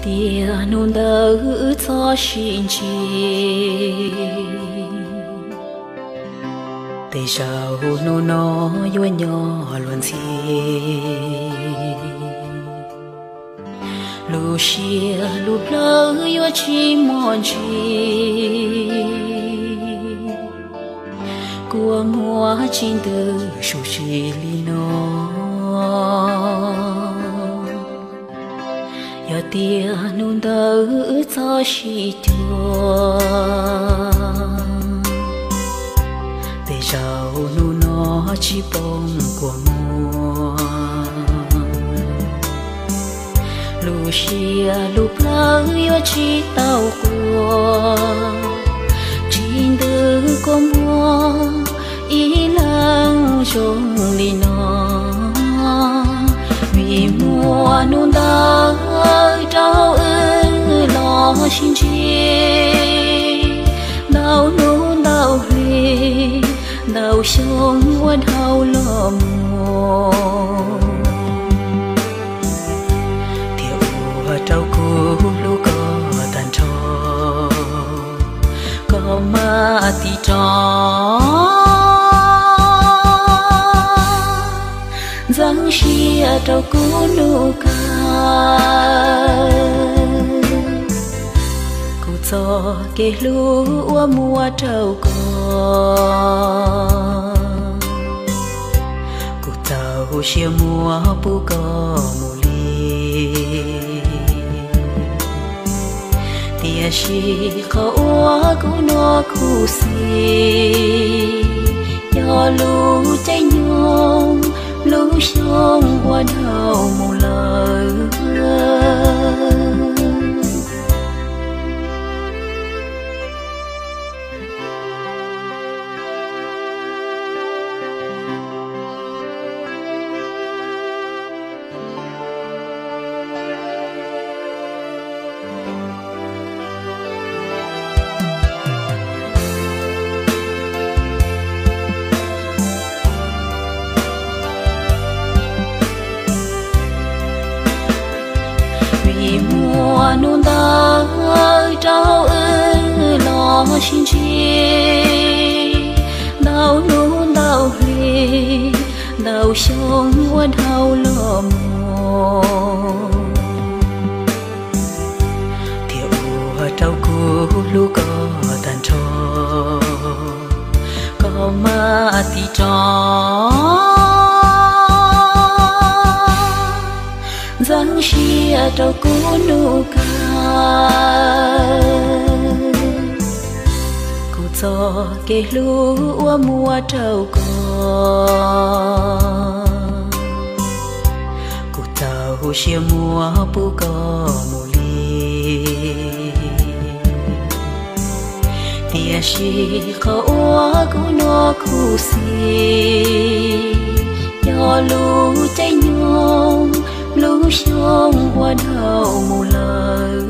Tiam hnub ntawd wb txhob sib ntsib, tej zaum hnub no yuav nyob luag ntxhi. Lub siab lub plawv yuav tsis mos ntsis, kua muag tsis ntws su sis li no. Yog tias hnub ntawd wb txhob sib cuag, tej zaum hnub no tsis poob kua muag. Lub siab lub plawv yuav tsis tau quaj, tsis ntws kua muag ib leeg zoo li no. Vim muaj hnub ntawd rau wb los sib ntsib, ntau hnub ntau hli, ntau xyoo ua dhau los mus, thiaj ua rau kuv hlub koj tag nrho, koj mas tig rov ntxeev siab rau kuv hnub kawg. Kuv txoj kev hlub uas muaj rau koj, kuv txaus siab muab pub koj mus li. Tiam sis qhov uas kuv hnov khuv xim yog lub caij nyoog lub xyoo ua dhau mus lawm. Vim muaj hnub ntawd rau wb los sib ntsib, ntau hnub ntau hli, ntau xyoo ua dhau los mus, thiaj ua rau kuv hlub koj tag nrho, koj mas tig rov ntxeev siab rau kuv hnub kawg. Kuv txoj kev hlub uas muaj rau koj, kuv txaus siab muab pub koj mus li. Tiam sis qhov uas kuv hnov khuv xim yog lub caij nyoog lub xyoo ua dhau mus lawm.